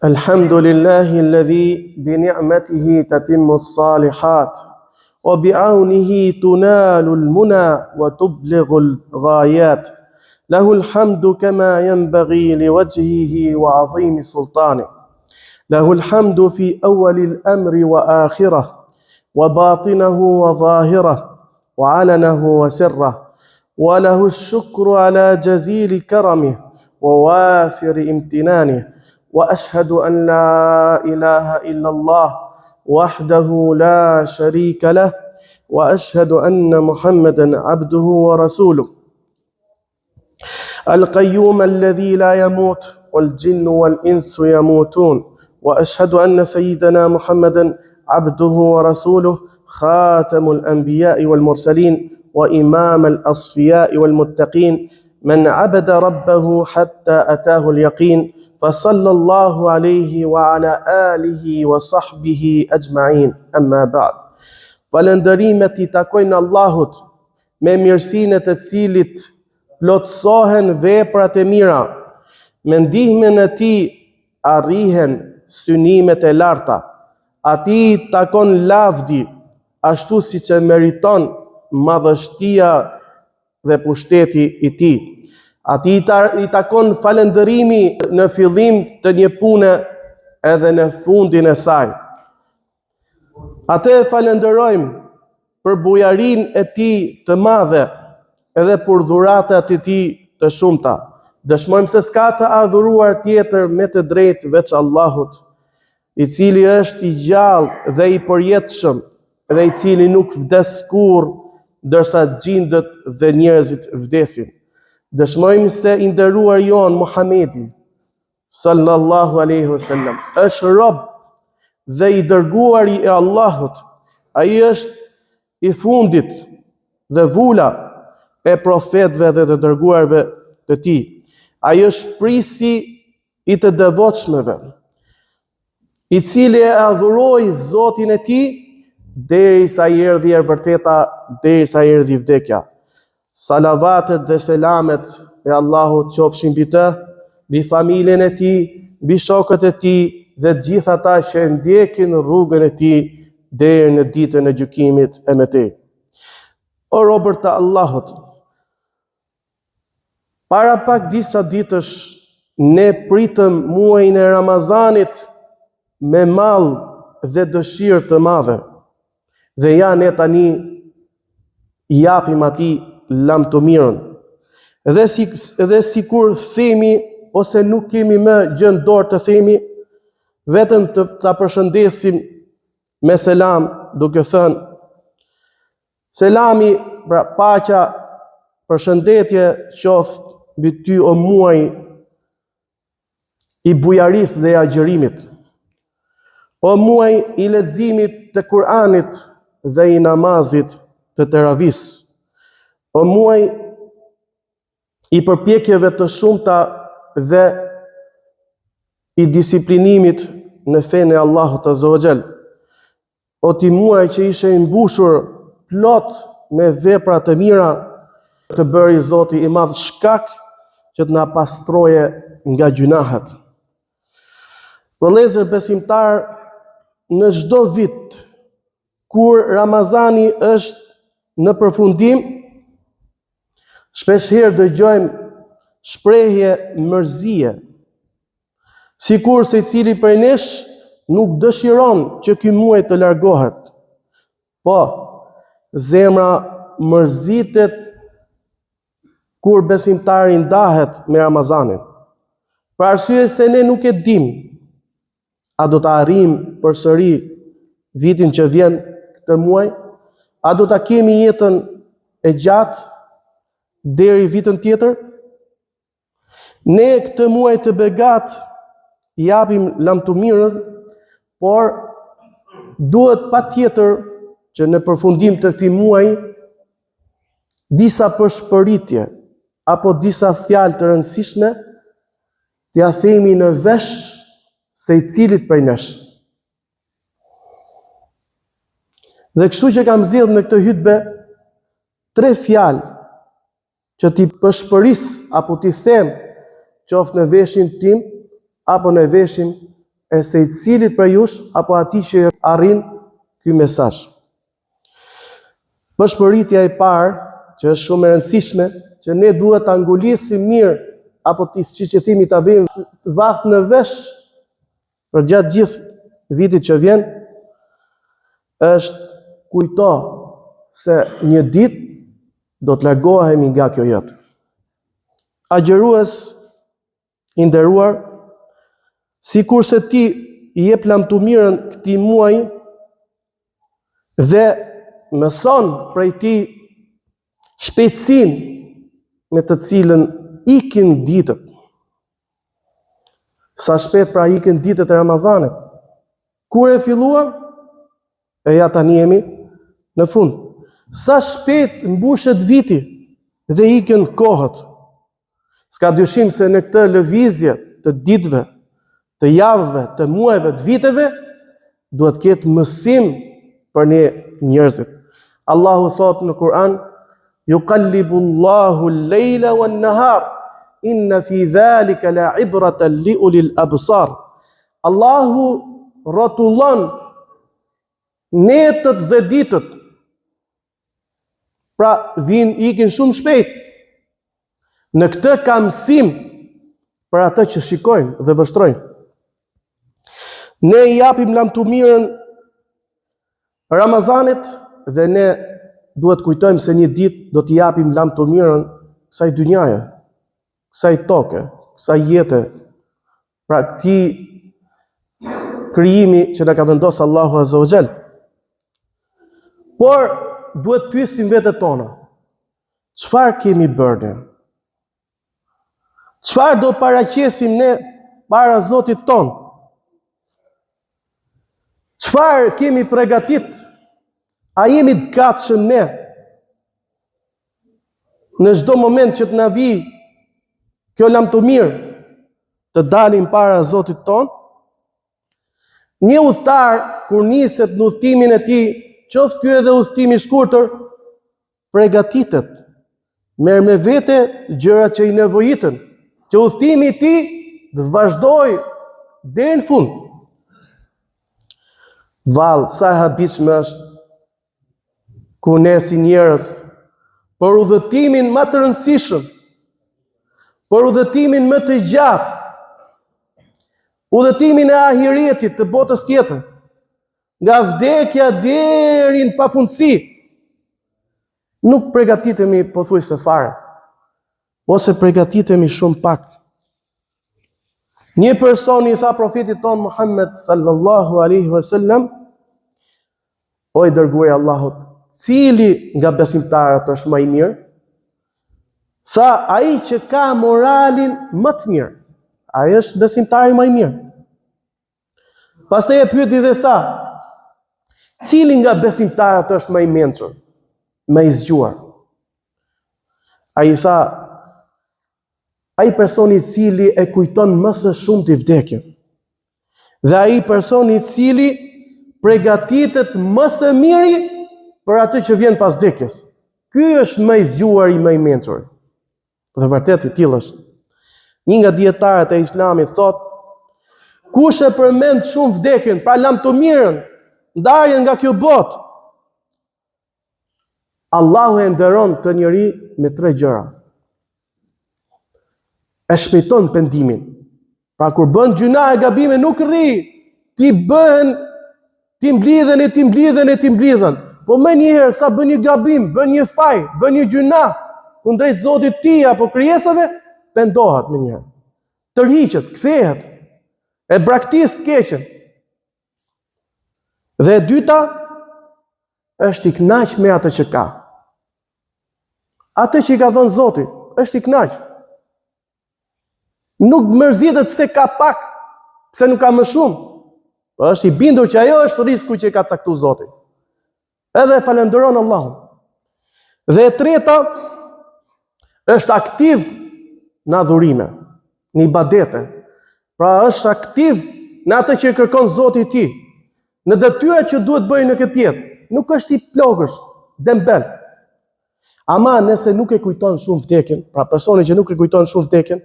الحمد لله الذي بنعمته تتم الصالحات وبعونه تنال المنى وتبلغ الغايات له الحمد كما ينبغي لوجهه وعظيم سلطانه له الحمد في اول الامر واخره وباطنه وظاهره وعلنه وسره وله الشكر على جزيل كرمه ووافر امتنانه واشهد ان لا اله الا الله وحده لا شريك له واشهد ان محمدا عبده ورسوله القيوم الذي لا يموت والجن والانس يموتون واشهد ان سيدنا محمدا عبده ورسوله خاتم الانبياء والمرسلين وامام الاصفياء والمتقين من عبد ربه حتى اتاه اليقين فصلى الله عليه وعلى اله وصحبه اجمعين اما بعد Falënderimet i takojnë Allahut me mirësinë e të cilit plotësohen veprat e mira, me ndihmën e tij arrihen synimet e larta. Atij i takon lavdi, ashtu siç e meriton madhështia dhe pushteti i tij. Atij i takon falënderimi në fillim të një pune edhe në fundin e saj. Atë e falënderojmë për bujarinë e tij të madhe edhe për dhuratat e tij të shumta. Dëshmojmë se s'ka të adhuruar tjetër me të drejtë veç Allahut, i cili është i gjallë dhe i përjetshëm dhe i cili nuk vdes kurrë, ndërsa xhindët dhe njerëzit vdesin. Dëshmojmë se i nderuari jonë Muhamedi, sallallahu alaihi wasallam është rob dhe i dërguari i Allahut. Ai është i fundit dhe vula e profetëve dhe të dërguarve të tij. Ai është prijësi i të devotshmëve, i cili e adhuroi Zotin e tij derisa i erdhi e vërteta, derisa i erdhi vdekja. Salavatet dhe selamet e Allahut qofshin mbi të, mbi familjen e tij, mbi shokët e tij dhe të gjithë ata që e ndjekin rrugën e tij deri në ditën e gjykimit e më tej. O robër të Allahut, para pak disa ditësh ne pritëm muajin e Ramazanit me mall dhe dëshirë të madhe. Dhe ja ne tani i japim atij lamtumirën. Dhe, si, dhe sikur themi ose nuk kemi më gjë në dorë të themi, vetëm të ta përshëndesim me selam duke thënë selami, pra paqja, përshëndetje qoftë mbi ty o muaj i bujarisë dhe i agjërimit. O muaj i leximit të Kur'anit dhe i namazit të teravisë. O muaj i përpjekjeve të shumta dhe i disiplinimit në fenë e Allahut Azza wa Jall. O ti muaj që ishe i mbushur plot me vepra të mira, të bëri Zoti i madh shkak që të na pastroje nga gjynahet. Vëllezër besimtarë, në çdo vit kur Ramazani është në përfundim, shpeshherë dëgjojmë shprehje mërzie Sikur secili prej nesh nuk dëshiron që ky muaj të largohet. Po, zemra mërzitet kur besimtari ndahet me Ramazanin. Për arsye se ne nuk e dimë a do ta arrijmë përsëri vitin që vjen këtë muaj, a do ta kemi jetën e gjatë deri vitin tjetër? Ne këtë muaj të begatë i japim lamtumirën, por duhet patjetër që në përfundim të këtij muaji disa pëshpëritje apo disa fjalë të rëndësishme t'ia themi në vesh secilit prej nesh. Dhe kështu që kam zgjedh në këtë hytbe tre fjalë që t'i pëshpëris apo t'i them qoftë në veshin tim apo në veshin e secilit prej jush apo atij që arrin ky mesazh. Pëshpëritja e parë, që është shumë e rëndësishme, që ne duhet ta ngulisim mirë apo ti siç e themi ta vëmë vath në vesh përgjatë gjithë vitit që vjen, është kujto se një ditë do të largohemi nga kjo jetë. Agjërues i nderuar, sikurse ti i jep lamtumirën këtij muaji dhe mëson prej tij shpejtësinë me të cilën ikin ditët. Sa shpejt pra ikin ditët e Ramazanit. Kur e filluam? E ja tani jemi në fund. Sa shpejt mbushet viti dhe ikin kohët. S'ka dyshim se në këtë lëvizje të ditëve, të javëve, të muajve, të viteve, duhet të ketë mësim për ne njerëzit. Allahu thotë në Kur'an, Yuqallibu Allahu al-layla wan-nahar, inna fi dhalika la ibratan li ulil absar. Allahu rrotullon netët dhe ditët. Pra vijnë ikin shumë shpejt. Në këtë ka mësim për atë që shikojnë dhe vështrojnë. Ne i japim lamtumirën Ramazanit dhe ne duhet kujtojmë se një ditë do t'i japim lamtumirën kësaj dynjaje, kësaj toke, kësaj jete, pra këtij krijimi që na ka vendosur Allahu Azza wa Jall. Por duhet pyesim vetet tona. Çfarë kemi bërë ne? Çfarë do paraqesim ne para Zotit tonë? Çfarë kemi pregatit? A jemi të gatshëm ne? Në çdo moment që të na vijë kjo lamtumirë të dalim para Zotit tonë? Një udhëtar kur niset në udhëtimin e tij, qoftë ky edhe udhëtim i shkurtër, pregatitet, merr me vete gjërat që i nevojiten, që udhëtimi i tij të vazhdojë deri në fund. Vallë, sa e habitshme është kur ne si njerëz për udhëtimin më të rëndësishëm, për udhëtimin më të gjatë, udhëtimin e ahiretit të botës tjetër, nga vdekja deri në pafundësi, nuk pregatitemi pothuajse fare, ose pregatitemi shumë pak. Një person i tha profetit tonë Muhammed sallallahu alaihi wasallam, o i dërguari i Allahut, cili nga besimtarët është më i mirë? Tha ai që ka moralin më të mirë, ai është besimtari më i mirë. Pastaj e pyeti dhe tha, cili nga besimtarët është më i mençur, më i zgjuar? Ai tha, ai personi i cili e kujton më së shumti vdekjen. Dhe ai personi i cili pregatitet më së miri për atë që vjen pas vdekjes. Ky është më i zgjuari, më i mençur. Dhe vërtet i tillë është. Një nga dijetarët e Islamit thotë, kush e përmend shumë vdekjen, pra lamtumirën, ndarjen nga kjo botë, Allahu e nderon këtë njeri me tre gjëra. E shpejton pendimin. Pra kur bën gjynahe e gabime nuk rri, t'i bëhen, t'i mblidhen e t'i mblidhen e t'i mblidhen. Po menjëherë sa bën një gabim, bën një faj, bën një gjynah kundrejt Zotit të tij apo krijesave, pendohet menjëherë. Tërhiqet, kthehet, e braktis të keqen. Dhe e dyta, është i knaq me atë që ka. Atë që i ka dhënë Zoti, është i knaq. Nuk mërzitet pse ka pak, pse nuk ka më shumë. Po është i bindur që ajo është risku që i ka caktu Zoti. Edhe e falënderon Allahun. Dhe e treta është aktiv në adhurime, në ibadete. Pra është aktiv në atë që i kërkon Zoti i tij, në detyrat që duhet bëjë në këtë jetë. Nuk është i plogësht, dembel. Ama nëse nuk e kujton shumë vdekjen, pra personi që nuk e kujton shumë vdekjen,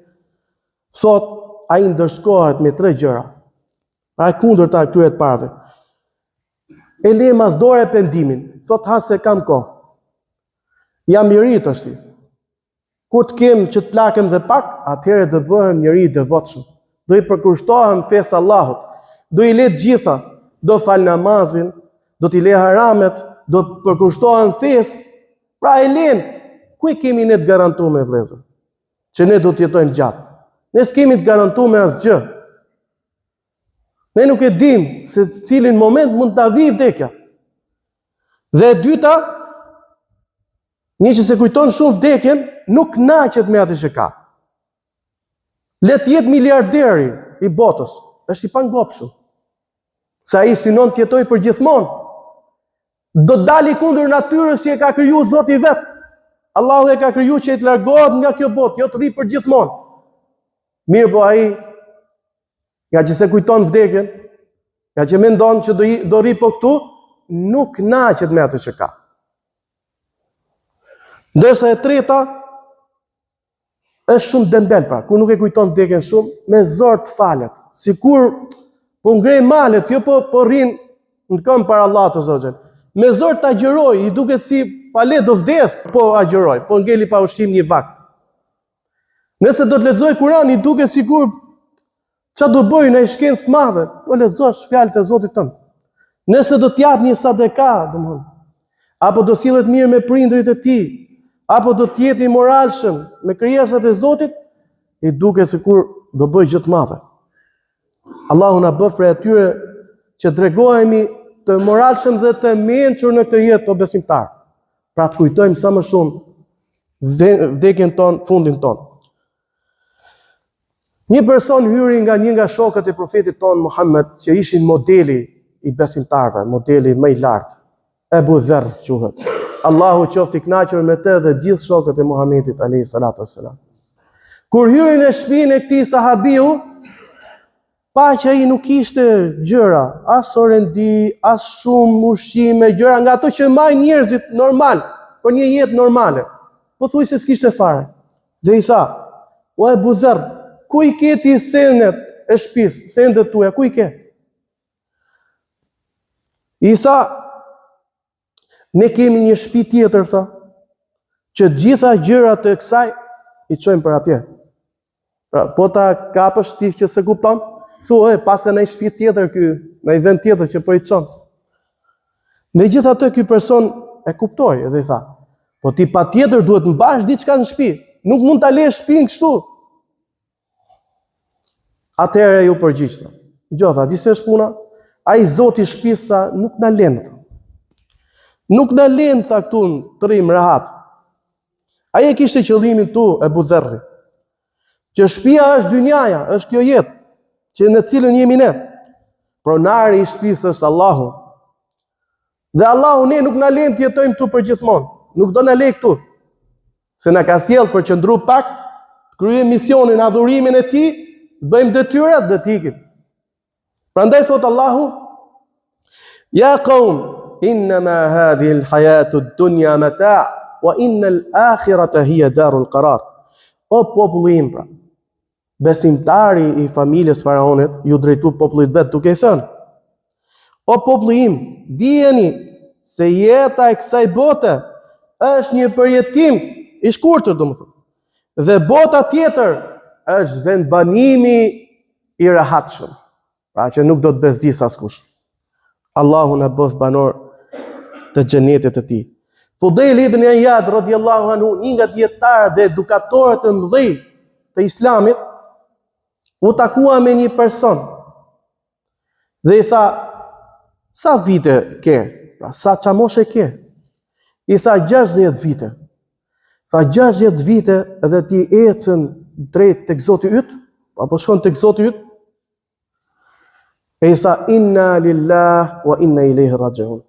thotë ai ndëshkohet me tre gjëra. Pra e kundërta e këtyre të parëve. E le mas dore pendimin, thot ha se kam kohë. Jam i ri tashti. Kur të kem që të plakem dhe pak, atëherë do bëhem njeri i devotshëm. Do i përkushtohem fesë Allahut. Do i le të gjitha, do fal namazin, do t'i le haramet, do përkushtohem fesë. Pra e len, ku e kemi ne të garantume vëllezër? Që ne do të jetojmë gjatë. Ne s'kemi të garantume asgjë. Ne nuk e dim se cilin moment mund të na vijë vdekja. Dhe e dyta, një që s'e kujton shumë vdekjen, nuk kënaqet me atë që ka. Le të jetë miliarderi i botës, është i pangopshëm. Se ai synon të jetojë përgjithmonë. Do të dali kundër natyrës që e ka kriju Zoti vetë. Allahu e ka kriju që të largohet nga kjo botë, jo të rri përgjithmonë. Mirëpo ai Ngaqë s'e kujton vdekjen, ngaqë mendon që do, do rri po këtu, nuk kënaqet me atë që ka. Ndërsa e treta, është shumë dembel pra, kur nuk e kujton vdekjen shumë, me zor të falet. Sikur po ngre malet, jo po, po rrin në këmbë para Allahut azze ve xhel. Me zor të agjëroj, i duket si pale do vdes, po agjëroj, po ngeli pa ushqim një vakt. Nëse do të lexoj Kur'an, i duket sikur ça do bëj një shkencë të madhe, po lexosh fjalët e Zotit tënd. Nëse do të jap një sadaka, domthon, apo do sillet mirë me prindërit e tij, apo do të jetë i moralshëm me krijesat e Zotit, i duket sikur do bëj gjë të madhe. Allahu na bëftë prej atyre që tregohemi të moralshëm dhe të mençur në këtë jetë o besimtar. Pra të kujtojmë sa më shumë vdekjen tonë, fundin tonë. Një person hyri nga një nga shokët e profetit tonë Muhammed, që ishin modeli i besimtarëve, modeli më i lartë, Ebu Dherr quhet. Allahu qoftë i kënaqur me të dhe gjithë shokët e Muhammedit alayhi salatu wassalam. Kur hyri në shtëpinë e këtij sahabiu, Pa që ai nuk kishte gjëra, as orendi, as shumë ushqime, gjëra nga ato që mbajnë njerëzit normal, për një jetë normale. Pothuajse s'kishte fare. Dhe i tha, o Ebu Dherr, ku i ke ti sendet e shpisë, sendet tuaja, ku i ke? I tha, ne kemi një shpi tjetër, tha, që gjitha gjërat e kësaj i çojmë për atje. Pra, po ta kapësh ti që s'e kupton, thua, e, paska një shtëpi tjetër ky, në një vend tjetër që po i çon. Megjithatë ky person e kuptoi edhe i tha, po ti patjetër duhet mbash diçka në shtëpi, nuk mund ta lesh shtëpinë kështu. Atëherë iu përgjigj. Dëgjo, tha, di si është puna? Ai zoti i shtëpisë tha, nuk na len. Nuk na len tha këtu të rrim rehat. Ai e kishte qëllimin këtu Ebu Dherri. Që shpia është dynjaja, është kjo jetë, që në cilën jemi ne. Pronari i shpisë është Allahu. Dhe Allahu ne nuk na len të jetojmë këtu përgjithmonë. Nuk do na lejë këtu. Se na ka sjellë për qëndru pak, të kryejmë misionin, adhurimin e tij, të bëjmë detyrat dhe të ikim. Prandaj thot Allahu, Ja kaum, innama hadhihi al-hayatu ad-dunya mata' wa inna al-akhirata hiya darul qarar. O populli im pra, besimtari i familjes faraonit iu drejtu popullit vet duke i thënë: O populli im, dijeni se jeta e kësaj bote është një përjetim i shkurtër, domethënë. Dhe bota tjetër është vendbanimi i rehatshëm. Pra që nuk do të bezdisë askush. Allahu na bëftë banorë të xhenetit të tij. Fudejl ibn Ijad radiallahu anhu, një nga dijetarët dhe edukatorët e mëdhenj të islamit, u takua me një person dhe i tha, sa vite ke? Pra, sa ça moshe ke? I tha, 60 vite. Tha 60 vite dhe ti ecën drejt tek Zoti yt, apo shkon tek Zoti yt? E i tha inna lillah wa inna ilaihi rajiun.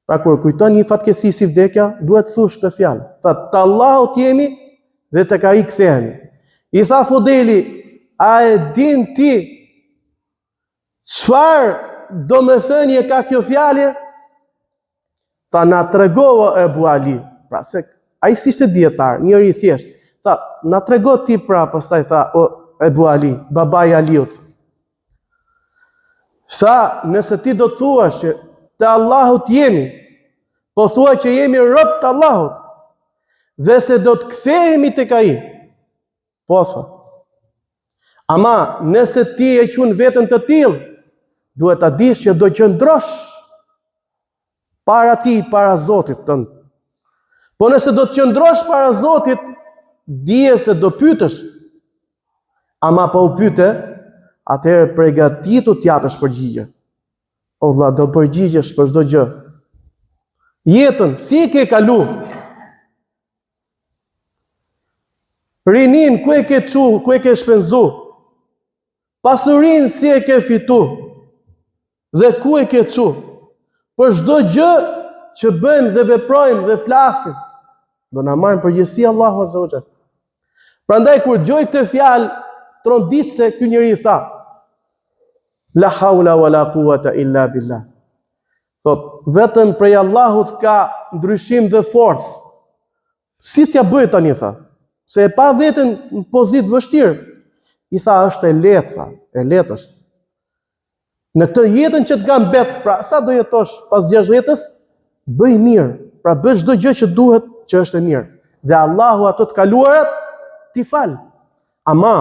Pra kur kujton një fatkeqësi si vdekja, duhet të thush këtë fjalë. Tha të Allahut jemi dhe tek ai kthehemi. I tha Fudejli, a e din ti çfarë domethënie ka kjo fjalë? Tha na trego o Ebu Ali, pra se ai s'ishte dijetar, njeri i thjeshtë. Tha, na trego ti pra, pastaj tha o Ebu Ali, babai i Aliut. Tha, nëse ti do të thuash që të Allahut jemi, po thua që jemi rob të Allahut, dhe se do të kthehemi tek ai. Po tha. Ama, nëse ti e qun veten të tillë, duhet ta dish që do qëndrosh para tij, para Zotit tënd. Po nëse do të qëndrosh para Zotit, dije se do pytesh. Ama po u pyte, atëherë pregatitu të japësh përgjigje. O vlla, do përgjigjesh për çdo gjë. Jetën, si e ke kalu? Rininë, ku e ke çu, ku e ke shpenzu? Pasurinë, si e ke fitu? Dhe ku e ke çu? Për çdo gjë që bëjmë dhe veprojmë dhe flasim, do na marrë përgjegjësi Allahu Azza wa Jall. Prandaj kur dëgjoi këtë fjalë tronditëse ky njeri tha: La haula wala quwata illa billah. Thot, vetëm prej Allahut ka ndryshim dhe forcë. Si t'ja bëj tani tha? Se e pa veten në pozitë vështirë. I tha është e lehtë tha, e lehtë është. Në këtë jetën që të ka mbet, pra sa do jetosh pas 60-ës, bëj mirë, pra bëj çdo gjë që duhet që është e mirë. Dhe Allahu ato të kaluarat t'i fal. Ama,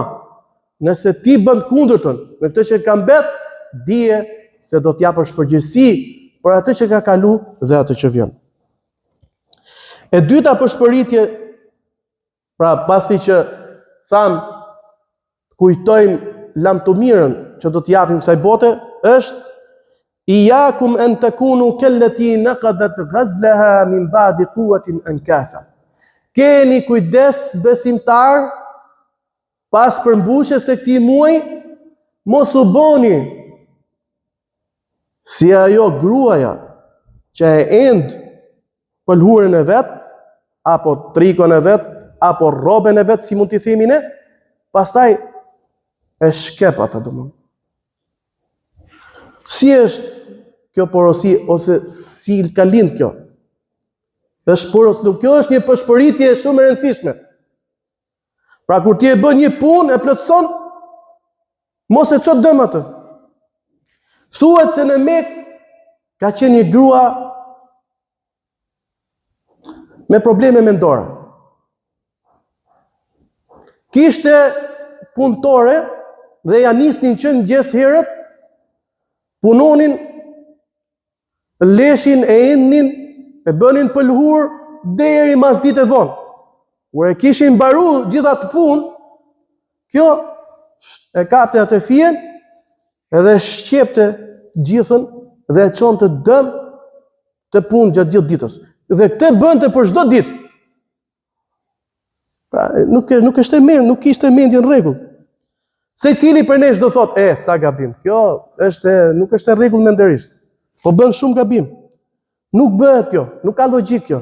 nëse ti bën të kundërtën, në këtë që ka mbet, dije se do të japësh përgjegjësi për atë që ka kalu dhe atë që vjen. E dyta pëshpëritje Pra pasi që thamë kujtojmë lamtumirën që do t'i japim kësaj bote, është Iyakum an takunu kallati naqadat ghazlaha min ba'di quwwatin ankatha. Keni kujdes besimtar pas përmbushjes së këtij muaji, mos u boni si ajo gruaja që e end pëlhurën e vet, apo trikon e vet, apo rrobën e vet, si mund t'i themi ne, pastaj e shkep atë domethënë. Si është kjo porosi ose si ka lind kjo? Është porosi, nuk kjo është një pëshpëritje shumë e rëndësishme. Pra kur ti e bën një punë e plotëson, mos e ço dëm atë. Thuhet se në Mekë ka qenë një grua me probleme mendore. Kishte punëtore dhe ja nisnin që në mëngjes herët, punonin Leshin e endnin, e bënin pëlhurë deri masdite vonë. Kur e kishin mbaru gjithë atë punë, kjo e kapte atë fijen edhe shqepte gjithën dhe e çonte dëm atë punë gjatë gjithë ditës. Dhe këtë bënte për çdo ditë. Pra, nuk, nuk është e mend, nuk kishte mendjen në rregull. Secili prej nesh do thotë, e, sa gabim, kjo është, nuk është e rregull mendërisht. Po bën shumë gabim. Nuk bëhet kjo, nuk ka logjikë kjo.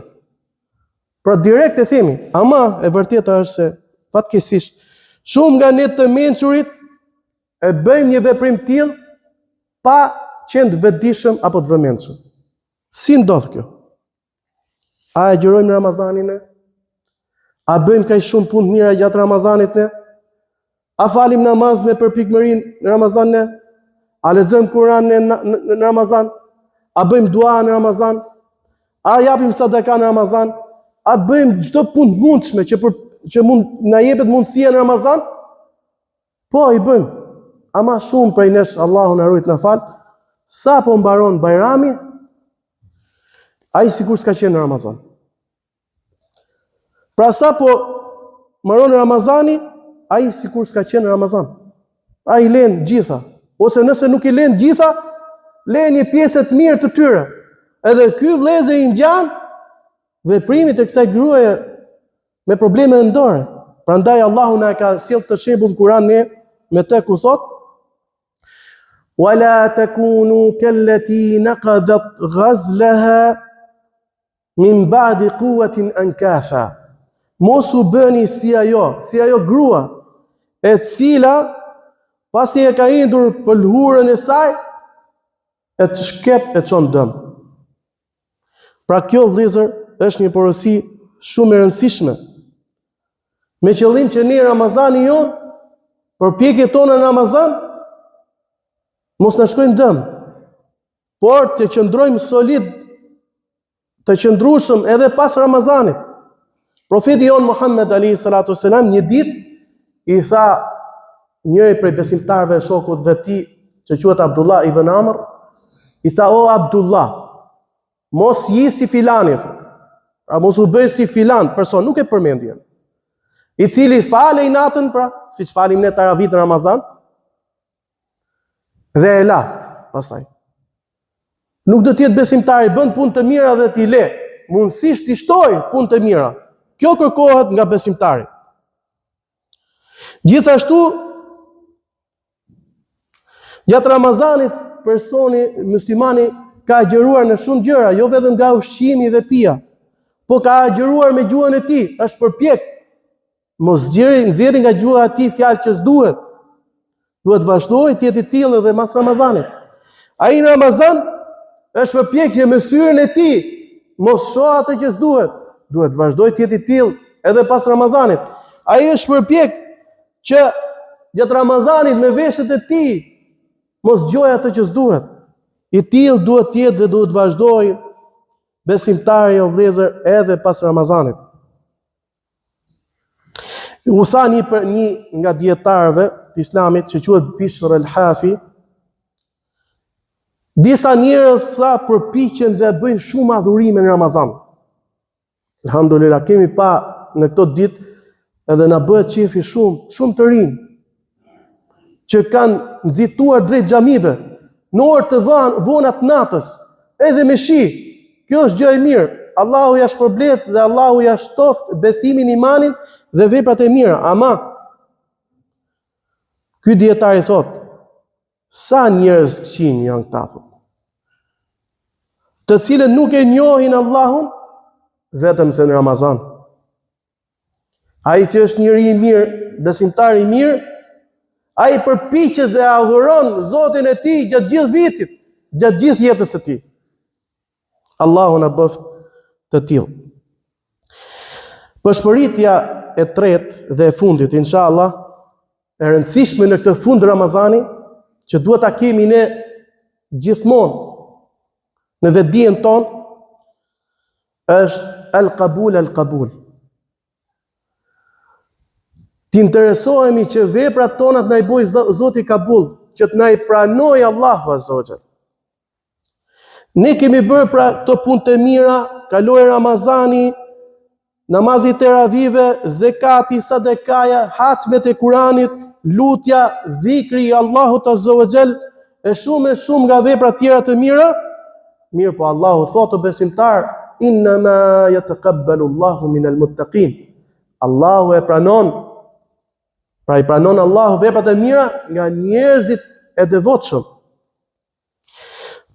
Pra direkt e themi, ama e vërteta është se fatkeqësisht shumë nga ne të mençurit e bëjmë një veprim të tillë pa qenë të vetëdijshëm apo të vëmendshëm. Si ndodh kjo? A e agjërojmë Ramazanin ne? A bëjmë kaq shumë punë të mira gjatë Ramazanit ne? A falim namaz me përpikmëri në Ramazan ne? A lexojmë Kur'an në, në, në Ramazan? A bëjmë dua në Ramazan? A japim sadaka në Ramazan? A bëjmë çdo punë të mundshme që për, që mund na jepet mundësia në Ramazan? Po, i bëjmë. Ama shumë prej nesh, Allahu na rujt na fal, sapo mbaron Bajrami, ai sikur s'ka qenë në Ramazan. Pra sapo mbaron Ramazani, ai sikur s'ka qenë në Ramazan. Ai i len gjitha, ose nëse nuk i len gjitha, len një pjesë të mirë të tyre. Edhe ky vëllezër i ngjan veprimit të kësaj gruaje me probleme mendore. Prandaj Allahu na e ka sjellë këtë shembull në Kur'an ne me të ku thot Wala takunu kallati naqadat ghazlaha min ba'di quwwatin ankatha. Mos u bëni si ajo, si ajo grua e cila pasi e ka endur pëlhurën e saj e të shkep e çon dëm. Pra kjo vëllezër është një porosi shumë e rëndësishme. Me qëllim që ne Ramazani jonë, përpjekjet tona në Ramazan, Mos na shkojnë dëm, por të qëndrojmë solid, të qëndrueshëm edhe pas Ramazanit. Profeti jonë Muhammed alejhi salatu selam një ditë i tha njëri prej besimtarëve shokut të tij që quhet Abdullah ibn Amr, i tha o Abdullah, mos ji si filani, pra mos u bëj si filan, person nuk e përmendi. I cili falej natën, pra, siç falim ne teravitë në Ramazan, Dhe e la, pastaj. Nuk do të jetë besimtari, bën punë të mira dhe t'i le. Mundësisht t'i shtojë punë të mira. Kjo kërkohet nga besimtari. Gjithashtu, gjatë Ramazanit, personi, muslimani, ka agjëruar në shumë gjëra, jo vetëm nga ushqimi dhe pija, po ka agjëruar me gjuhën e tij, është përpjek Mos nxjerri, nxjerri nga gjuha e tij fjalë që s'duhet. Duhet të vazhdojë të jetë i tillë edhe mas Ramazanit. Ai në Ramazan është përpjek që me syrin e tij mos shohë atë që s'duhet. Duhet të vazhdojë të jetë i tillë edhe pas Ramazanit. Ai është përpjek që gjatë Ramazanit me veshët e tij mos dëgjojë atë që s'duhet. I tillë duhet të jetë dhe duhet të vazhdojë besimtari o vëllezër edhe pas Ramazanit. U tha një për një nga dijetarëve të islamit që quhet Bishr el-Hafi, disa njerëz tha përpiqen dhe bëjnë shumë adhurime në Ramazan. Alhamdulillah, kemi pa në këto ditë edhe na bëhet qefi shumë, shumë të rinj që kanë nxituar drejt xhamive në orë të vona të natës, edhe me shi. Kjo është gjë e mirë. Allahu ja shpërbleftë dhe Allahu ja shtoftë besimin, imanin dhe veprat e mira. Ama ky dijetari thotë, sa njerëz këqinj janë këta thotë. Të cilët nuk e njohin Allahun vetëm se në Ramazan. Ai që është njeri i mirë, besimtar i mirë, ai përpiqet dhe adhuron Zotin e tij gjatë gjithë vitit, gjatë gjithë jetës së tij. Allahu na bëftë të tillë. Pëshpëritja e tretë dhe e fundit, inshallah, e rëndësishme në këtë fund Ramazani, që duhet ta kemi ne gjithmonë në vetëdijen tonë, është el kabul el kabul. Të interesohemi që veprat tona të na i bojë Zoti kabul, që të na i pranojë Allahu Azza wa Jall. Ne kemi bërë pra këto punë të mira, kaloi Ramazani, namazi i teravive, zekati, sadekaja, hatmet e Kuranit, lutja, dhikri i Allahut Azza wa Jall, e shumë e shumë nga veprat tjera të mira, Mirëpo Allahu thotë o besimtar, inna ma yataqabbalu Allahu min al-muttaqin. Allahu e pranon, pra i pranon Allahu veprat e mira nga njerëzit e devotshëm.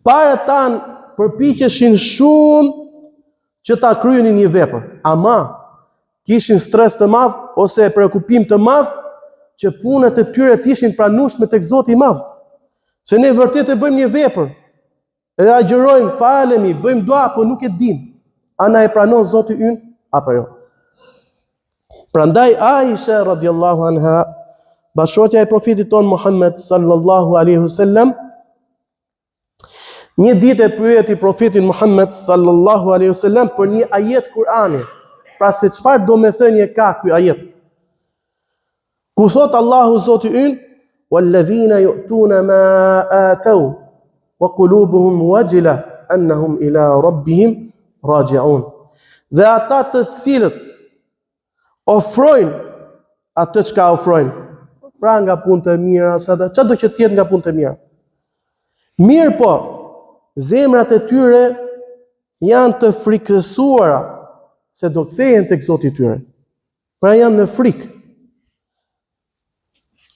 Parët tanë përpiqeshin shumë që ta kryenin një vepër, ama kishin stres të madh ose preokupim të madh që punët e tyre të ishin pranueshme tek Zoti i Madh. Se ne vërtet e bëjmë një vepër, Edhe agjërojmë, falemi, bëjmë dua, po nuk e dimë. A na e pranon Zoti ynë apo jo? Prandaj Aisha radiallahu anha, bashkëshortja e profetit tonë Muhammed sallallahu alaihi wasallam, një ditë e pyeti profetin Muhammed sallallahu alaihi wasallam për një ajet Kur'ani. Pra se çfarë domethënie ka ky ajet? Ku thot Allahu Zoti ynë, "Walladhina yu'tuna ma atau wa qulubuhum wajila annahum ila rabbihim raji'un." Dhe ata të cilët ofrojnë atë çka ofrojnë, pra nga punët e mira, sa çdo që të jetë nga punët e mira. Mirëpo, zemrat e tyre janë të frikësuara se do kthehen tek Zoti i tyre. Pra janë në frikë.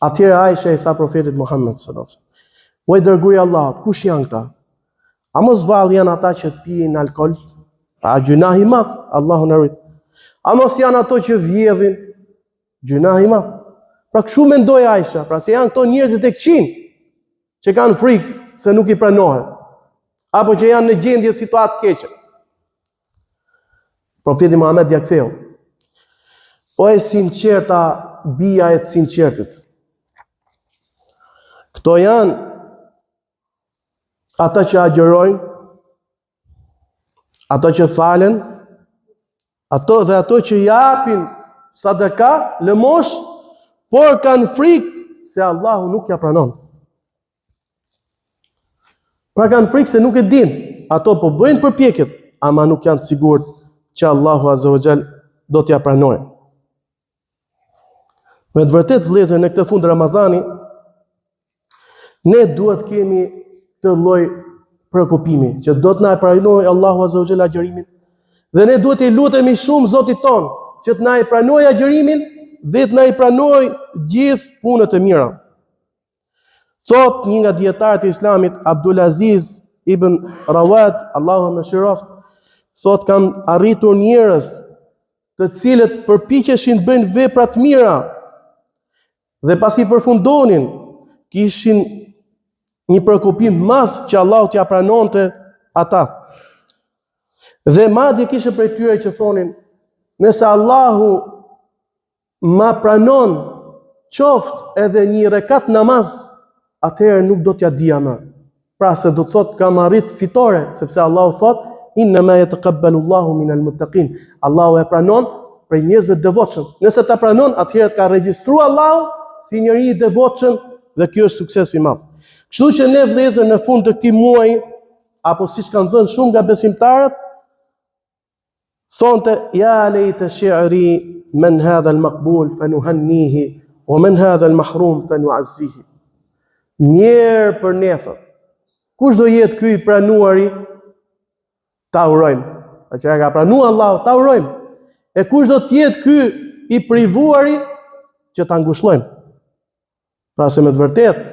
Atëherë Aisha i tha profetit Muhammed sallallahu alaihi wasallam: "O i dërguari i Allahut, kush janë këta? A mos vallë janë ata që pinë alkool? Pra gjynah i madh, Allahu na rujt. A mos janë ato që vjedhin? Gjynah i madh. Pra kështu mendoi Aisha, pra se janë këto njerëzit e këqinj që kanë frikë se nuk i pranohet, apo që janë në gjendje situatë keqe. Profeti Muhammed ja ktheu. O e sinqerta, bija e të sinqertit. Këto janë. Ata që agjërojnë, ata që falen, ato dhe ato që japin sadaka, lëmoshë, por kanë frikë se Allahu nuk ia pranon. Pra kanë frikë se nuk e dinë, ato po bëjnë përpjekjet, ama nuk janë të sigurt që Allahu Azza wa Jall do t'ia pranojë. Me të vërtetë vëllezër në këtë fund Ramazani, ne duhet kemi këtë lloj preokupimi, që do të na e pranojë Allahu Azza wa Jall agjërimin, dhe ne duhet t'i lutemi shumë Zotit tonë, që të na e pranojë agjërimin dhe të na i pranojë gjithë punët e mira. Thotë një nga dijetarët e Islamit, Abdul Aziz ibn Rawad, Allahu e mëshiroftë, thotë kam arritur njerëz të cilët përpiqeshin të bëjnë vepra të mira dhe pasi përfundonin, kishin një preokupim të madh që Allahu t'ia pranonte ata. Dhe madje kishte prej tyre që thonin, nëse Allahu ma pranon qoftë edhe një rekat namaz, atëherë nuk do t'ia dija më. Pra se do të thotë kam arrit fitore, sepse Allahu thotë innama yataqabbalu Allahu min al-muttaqin. Allahu e pranon prej njerëzve të devotshëm. Nëse ta pranon, atëherë të ka regjistruar Allahu si njeri i devotshëm dhe kjo është sukses i madh. Kështu që ne vëllezër në fund të këtij muaji apo siç kanë thënë shumë nga besimtarët, Thonte, ja lejte shi'ri men hadha al-maqbul fa nuhannihi wa men hadha al-mahrum fa nu'azzihi. Mjerë për ne thotë. Kush do jetë ky i pranuari? Ta urojmë. A që e ka pranuar Allahu, ta urojmë. E kush do të jetë ky i privuari që ta ngushllojmë? Pra se me të vërtetë,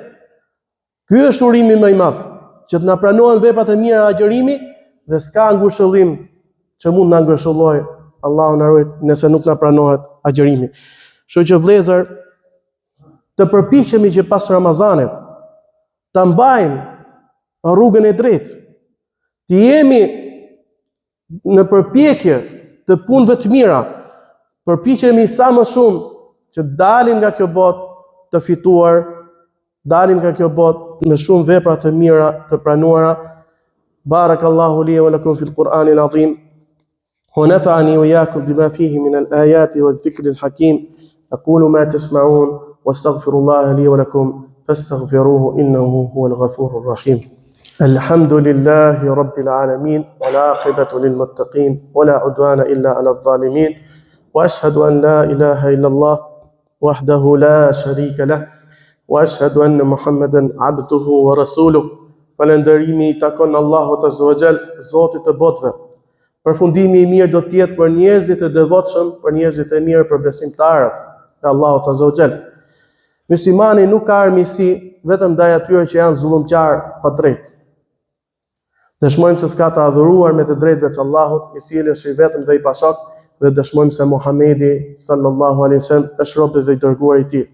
Ky është urimi më i madh, që të na pranohen veprat e mira agjërimi dhe s'ka ngushëllim që mund të na ngushëllojë Allahu na ruajt nëse nuk na pranohet agjërimi. Kështu që vëllezër, të përpiqemi që pas Ramazanit ta mbajmë rrugën e drejtë. Të jemi në përpjekje të punëve të mira, përpiqemi sa më shumë që dalim nga kjo botë të fituar, dalim nga kjo botë me shumë vepra të mira të pranuara. Barakallahu li wa lakum fil Qur'anil Azim. Wa nafa'ani wa iyyakum bima fihi min al-ayati wadh-dhikri al-hakim. Aqulu ma tasma'un wastaghfirullaha li wa lakum fastaghfiruhu innahu huwal ghafurur rahim. الحمد لله رب العالمين والعاقبة للمتقين ولا عدوان إلا على الظالمين وأشهد أن لا إله إلا الله وحده لا شريك له وأشهد أن محمدا عبده ورسوله Falënderimi i takon Allahut Azza wa Jall, Zotit të botëve. Përfundimi i mirë do të jetë për njerëzit e devotshëm, për njerëzit e mirë, për besimtarët e Allahut Azza wa Jall. Muslimani nuk ka armiqësi vetëm ndaj atyre që janë zullumqarë pa drejt. Dëshmojmë se s'ka të adhuruar me të drejtë veç Allahut, i cili është i vetëm dhe i pashok, dhe dëshmojmë se Muhamedi sallallahu alaihi wasallam është robi dhe i dërguari i tij.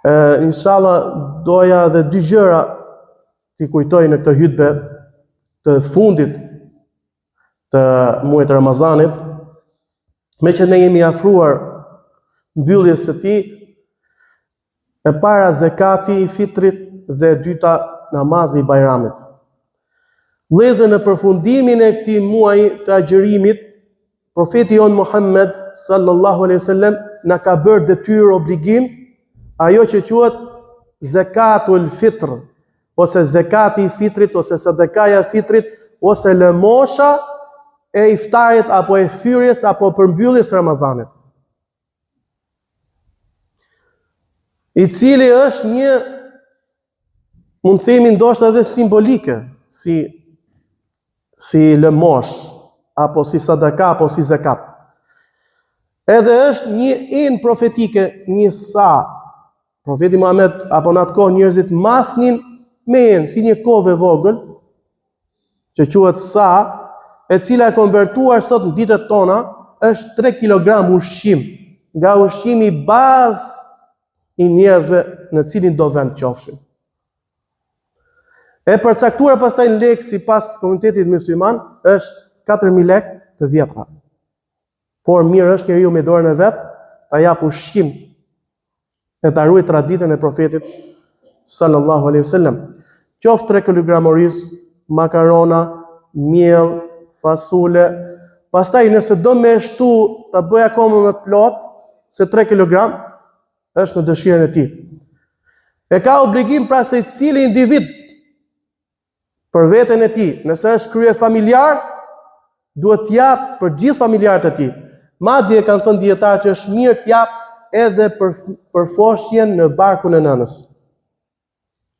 E, inshallah doja edhe dy gjëra t'i kujtoj në këtë hutbe të fundit të muajit të Ramazanit, meqë ne jemi afruar mbylljes së tij, e para zekati i fitrit dhe e dyta namazi i Bajramit. Vëllezër në përfundimin e këtij muaji të agjërimit, profeti jonë Muhammed sallallahu alaihi wasallam na ka bërë detyrë obligim ajo që quhet zekatul fitr, ose zekati i fitrit, ose sadakaja e fitrit, ose lëmosha e iftarit, apo e thyrjes, apo përmbylljes së Ramazanit. I cili është një, mund të themi ndoshta edhe simbolike, si, si lëmoshë, apo si sadaka, apo si zekat. Edhe është një enë profetike, një sa, Profeti Muhammed apo në atë kohë njerëzit masnin me enë si një kovë e vogël që quhet sa, e cila e konvertuar sot në ditët tona është 3 kg ushqim, nga ushqimi bazë i njerëzve në cilin do vend qofshin. E përcaktuar pastaj në lekë sipas komunitetit musliman është 4000 lekë të vjetra. Por mirë është njeriu me dorën e vet ta jap ushqim e ta ruajë traditën e profetit sallallahu alaihi wasallam. Qoftë 3 kg oriz, makarona, miell, fasule. Pastaj nëse do me shtu ta bëj akoma më plot se 3 kg, është në dëshirën e tij. E ka obligim pra secili individ për veten e tij, nëse është kryefamiljar, duhet të japë për gjithë familjarët e tij. Madje kanë thënë dijetarët që është mirë të japë edhe për për foshnjën në barkun e nënës.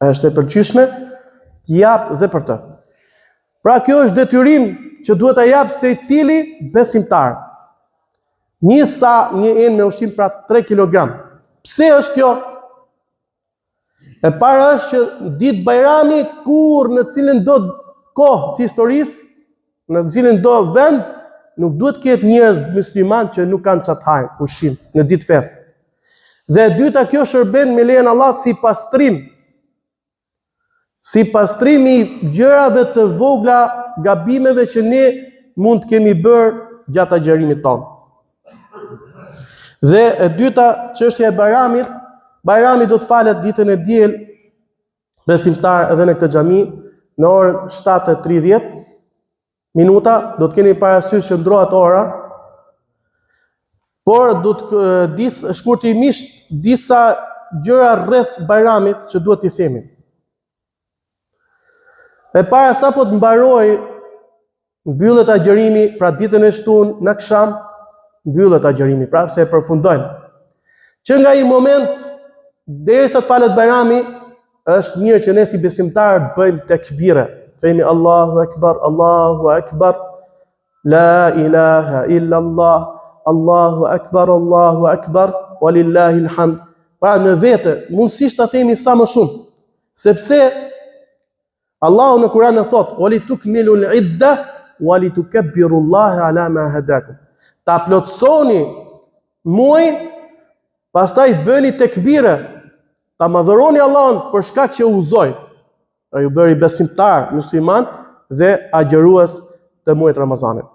Është e pëlqyeshme të japë dhe për të. Pra kjo është detyrim që duhet ta japë secili besimtar. Një sa një enë me ushqim pra 3 kg. Pse është kjo? E para është që ditë Bajrami kurrë në cilëndo kohë të historisë, në cilindo vend, nuk duhet të ketë njerëz musliman që nuk kanë ça të hajnë ushqim në ditë festë. Dhe e dyta kjo shërben me lejen e Allahut si pastrim. Si pastrim i gjërave të vogla, gabimeve që ne mund të kemi bërë gjatë agjërimit tonë. Dhe e dyta, çështja e Bajramit, Bajrami do të falet ditën e diel besimtar edhe në këtë xhami në orën 7:30 minuta, do të keni parasysh që ndrohet ora. Por do të dis shkurtimisht disa gjëra rreth Bajramit që duhet t'i themi. E para sapo të mbarojë mbyllet agjërimi, pra ditën e shtunë në aksham mbyllet agjërimi, pra se e përfundojmë. Që nga ai moment derisa të falet Bajrami, është mirë që ne si besimtarë të bëjmë tekbire. Themi Allahu Ekber, Allahu Ekber, La ilaha illa Allah, Allahu Ekber, Allahu Ekber, walillahil hamd. Pra në vete, mundësisht ta themi sa më shumë, sepse Allahu në Kur'an e thotë: "Wa li tukmilu al-idda wa li tukabbiru Allaha ala ma hadakum." Ta plotësoni muajin, pastaj bëni tekbire, ta madhëroni Allahun për shkak që ju udhëzoi. Pra ju bëri besimtar, musliman dhe agjërues të muajit Ramazanit.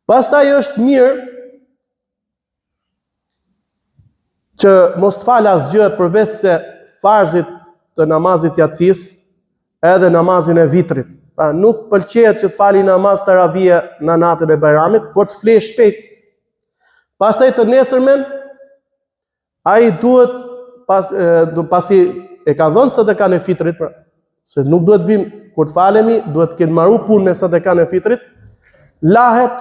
Pastaj është mirë që mos të falë asgjë përveç se farzit të namazit jacisë edhe namazin e vitrit. Pra nuk pëlqehet që të fali namaz teravie në natën e Bajramit, por të flejë shpejt. Pastaj të nesërmen Ai duhet pas e, pasi e ka dhënë sadakan e fitrit, pra, se nuk duhet vim kur të falemi, duhet të ketë maru punë me sadakan e fitrit, lahet,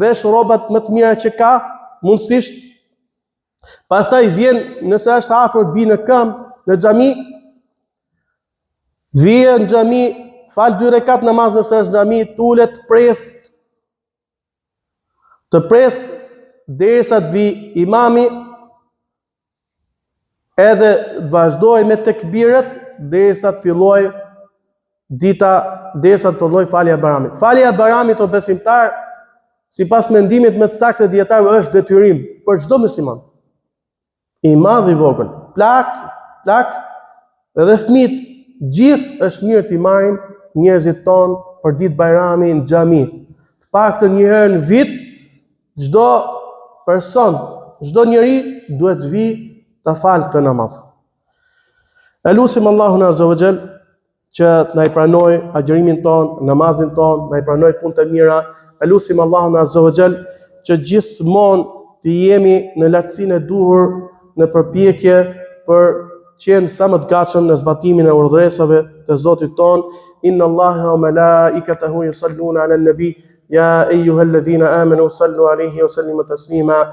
vesh rrobat më të mira që ka, mundësisht, pastaj vjen, nëse është afër, të vijë në këmbë, në xhami, vjen në xhami, fal dy rekat namaz nëse është xhami, tulet, pres, Të pres derisa të vijë imami edhe të vazhdojë me tekbiret derisa të fillojë dita, derisa të fillojë falja e Bajramit. Falja e Bajramit o besimtar, sipas mendimit më të saktë të dijetarëve është detyrim për çdo musliman. I madh i vogël, plak, plak, edhe fëmijët, gjithë është mirë t'i marrim njerëzit tonë për ditë Bajrami në xhami. Të paktën një herë në vit, çdo person, çdo njeri duhet të vijë ta falë këtë namaz. E lusim Allahun Azza wa Jall që të na i pranojë agjërimin tonë, namazin tonë, na i pranojë punët e mira. E lusim Allahun Azza wa Jall që gjithmonë të jemi në lartësinë e duhur në përpjekje për qenë sa më të gatshëm në zbatimin e urdhëresave të Zotit tonë. Inna Allaha wa malaikatahu yusalluna 'alan nabi ya ayyuhalladhina amanu sallu alayhi wa sallimu taslima.